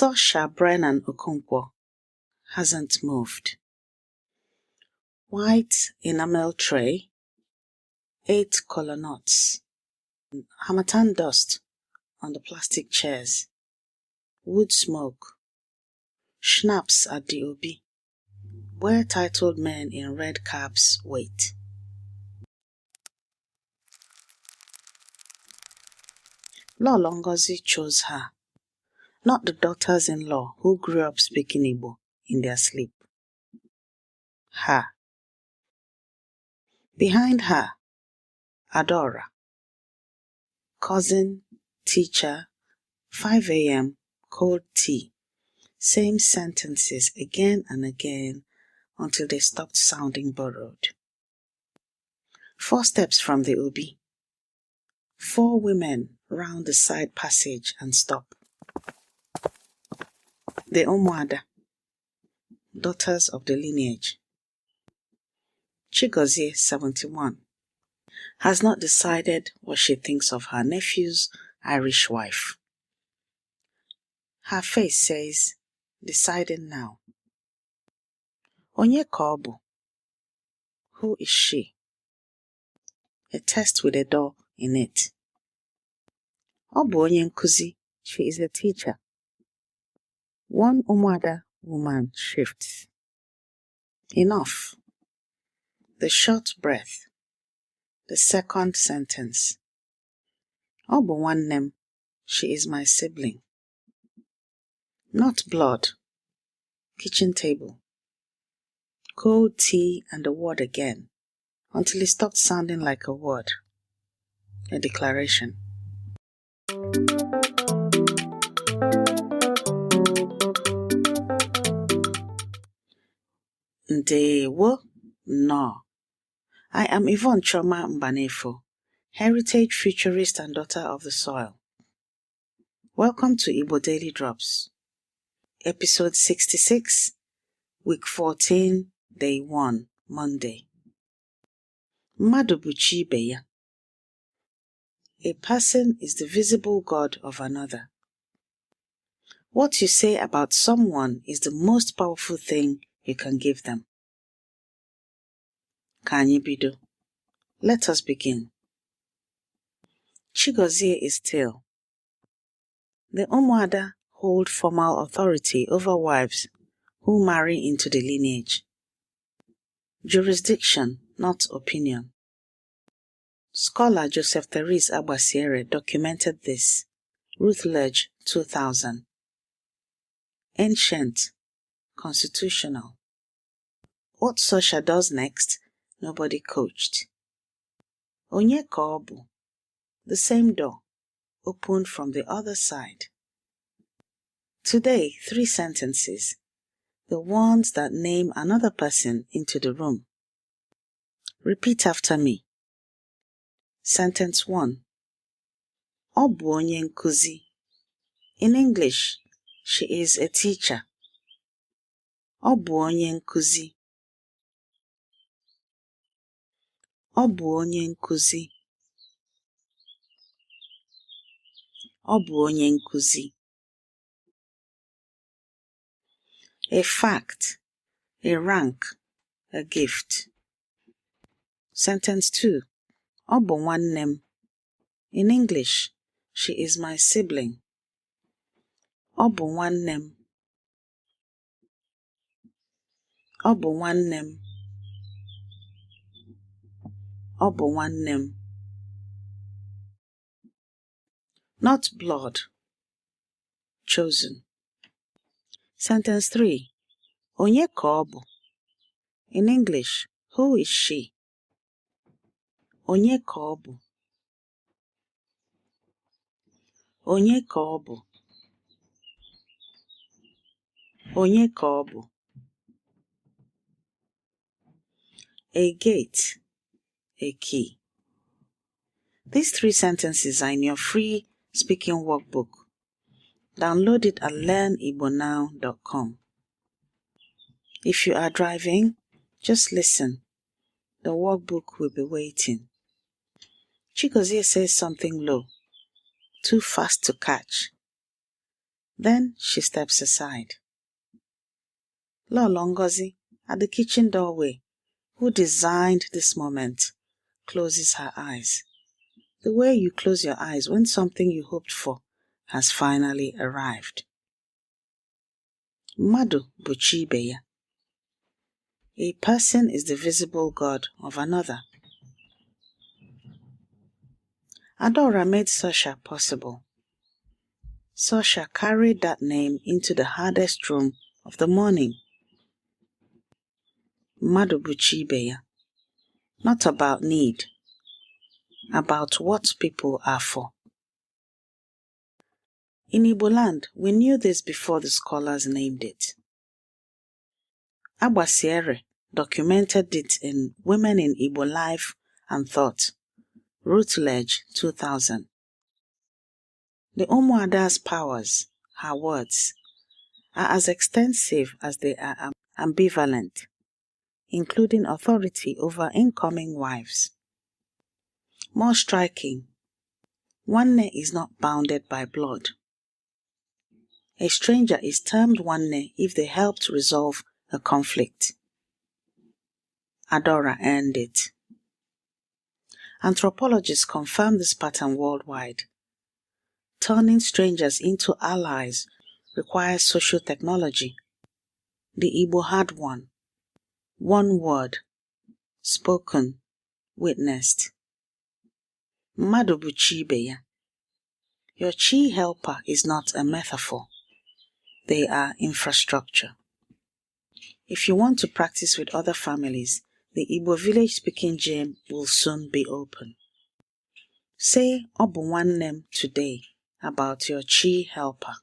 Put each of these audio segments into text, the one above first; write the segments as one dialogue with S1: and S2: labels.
S1: Saoirse Brennan Okonkwo hasn't moved. White enamel tray, 8 color knots, harmattan dust on the plastic chairs, wood smoke, schnapps at the Obi, where titled men in red caps wait. Lolo Ngozi chose her, not the daughters-in-law who grew up speaking Igbo in their sleep. Her. Behind her, Adora. Cousin, teacher, 5 a.m., cold tea. Same sentences again and again until they stopped sounding borrowed. 4 steps from the Obi. 4 women round the side passage and stop. The Umuada, daughters of the lineage. Chigozie, 71, has not decided what she thinks of her nephew's Irish wife. Her face says, deciding now. Onye ka ọ bụ? Who is she? A test with a door in it. Ọ bụ onye nkuzi. She is a teacher. One Umuada woman shifts. Enough. The short breath. The second sentence. Ọ bụ nwanne m. She is my sibling. Not blood. Kitchen table. Cold tea and the word again, until it stopped sounding like a word. A declaration. Ndewo no. I am Yvonne Choma Mbanefo, heritage futurist and daughter of the soil. Welcome to Igbo Daily Drops, episode 66, week 14, day 1, Monday. Mmadụ bụ chi ibe ya. A person is the visible God of another. What you say about someone is the most powerful thing you can give them. Ka anyị bido. Let us begin. Chigozie is still. The Umuada hold formal authority over wives who marry into the lineage. Jurisdiction, not opinion. Scholar Joseph Therese Agbasiere documented this. Ruth Ledge, 2000. Ancient, constitutional. What Saoirse does next, nobody coached. Onye ka ọ bụ? The same door, opened from the other side. Today, 3 sentences. The ones that name another person into the room. Repeat after me. Sentence 1. Ọ bụ onye nkuzi. In English, she is a teacher. Ọ bụ onye nkuzi. Ọ bụ onye nkuzi. Ọ bụ onye nkuzi. A fact, a rank, a gift. Sentence 2. Ọ bụ nwanne m. In English, she is my sibling. Ọ bụ nwanne m. Ọ bụ nwanne m. Ọ bụ nwanne m. Not blood. Chosen. Sentence 3. Onye ka ọ bụ? In English, who is she? Onye ka ọ bụ? Onye ka ọ bụ? Onye ka ọ bụ? A gate, a key. These 3 sentences are in your free speaking workbook. Download it at learnibonow.com. If you are driving, just listen. The workbook will be waiting. Chigozie says something low, too fast to catch. Then she steps aside. Lolo Ngozi, at the kitchen doorway, who designed this moment, closes her eyes. The way you close your eyes when something you hoped for has finally arrived. Mmadụ bụ chi ibe ya. A person is the visible God of another. Adaora made Sosha possible. Sosha carried that name into the hardest room of the morning. Mmadụ bụ chi ibe ya. Not about need, about what people are for. In Igbo land, we knew this before the scholars named it. Agbasiere documented it in Women in Igbo Life and Thought, Routledge 2000. The Umuada's powers, her words, are as extensive as they are ambivalent, including authority over incoming wives. More striking, Nwanne is not bounded by blood. A stranger is termed Nwanne if they helped resolve a conflict. Adaora earned it. Anthropologists confirm this pattern worldwide. Turning strangers into allies requires social technology. The Igbo had one. One word, spoken, witnessed. Mmadụ bụ chi ibe ya. Your chi helper is not a metaphor. They are infrastructure. If you want to practice with other families, the Igbo village-speaking gym will soon be open. Say ọ bụ nwanne m today about your chi helper,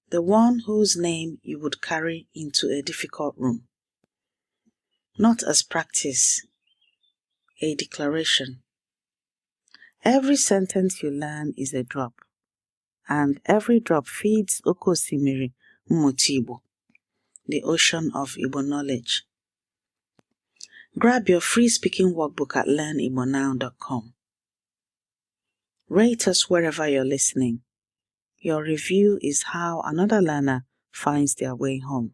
S1: the one whose name you would carry into a difficult room. Not as practice, a declaration. Every sentence you learn is a drop, and every drop feeds Oke Osimiri Mmụta Igbo, the ocean of Igbo knowledge. Grab your free speaking workbook at learnibonow.com. Rate us wherever you're listening. Your review is how another learner finds their way home.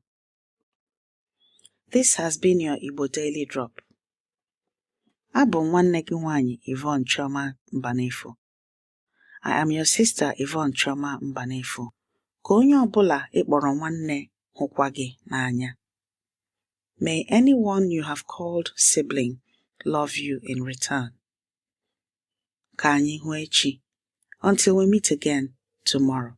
S1: This has been your Igbo Daily Drop. Abụ m nwanne gị nwanyị Yvonne Chioma Mbanefo. I am your sister Yvonne Chioma Mbanefo. Ka onye ọbụla ịkpọrọ nwanne hụkwa gị n'anya. May anyone you have called sibling love you in return. Ka anyị hụ echi. Until we meet again tomorrow.